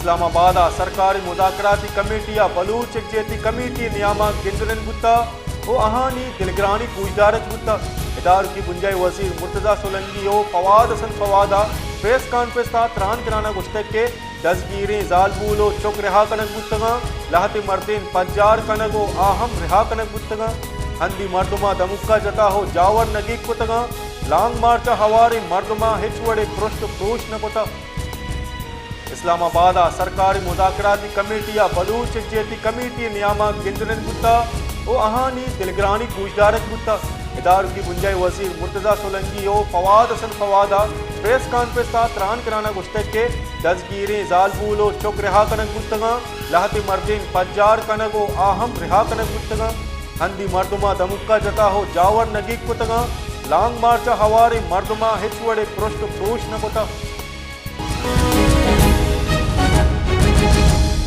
اسلام آباد ءَ سرکاری مذاکراتی کمیٹی ءَ بلوچ یکجہتی کمیٹی ءِ نیام ءَ گند نند بوتگ ءُ آہانی دلگرانی گوشدارگ بوتگ۔ ادارکی بنجاہی وزیر مرتضی سولنگی ءُ فواد حسن فواد ءَ پریس کانفرنس ءَ تران کنان ءَ گوشتگ کہ دزگیریں زالبول ءُ چک رہا کنگ بوتگ اَنت، لہتے مردین پجار کنگ ءُ آ ہم رہا کنگ بوتگ اَنت۔ ہندی مردماں دمکا جتا ءُ جاور نگیگ کتگ اَنت۔ لانگ مارچ ءَ ہواریں مردماں ہچ وڑیں پرشت ءُ پروش نہ کتگ۔ اسلام آباد ءَ سرکاری مذاکراتی کمیٹی ءَ بلوچ یکجہتی کمیٹی ءِ نیام ءَ گند نند بوتگ ءُ آہانی دلگرانی گوشدارگ بوتگ۔ ادارکی بنجاہی وزیر مرتضی سولنگی ءُ فواد حسن فواد ءَ پریس کانفرنس ءَ تران کنان ءَ گوشتگ کہ دزگیریں زالبول ءُ چک رہا کنگ بوتگ اَنت، لہتے مردین پجار کنگ ءُ آ ہم رہا کنگ بوتگ اَنت۔ ہندی مردماں دمکا جتا ءُ جاور نگیگ کتگ اَنت۔ لانگ مارچ ءَ ہواریں مردماں ہچ وڑیں پرشت ءُ پروش نہ کتگ۔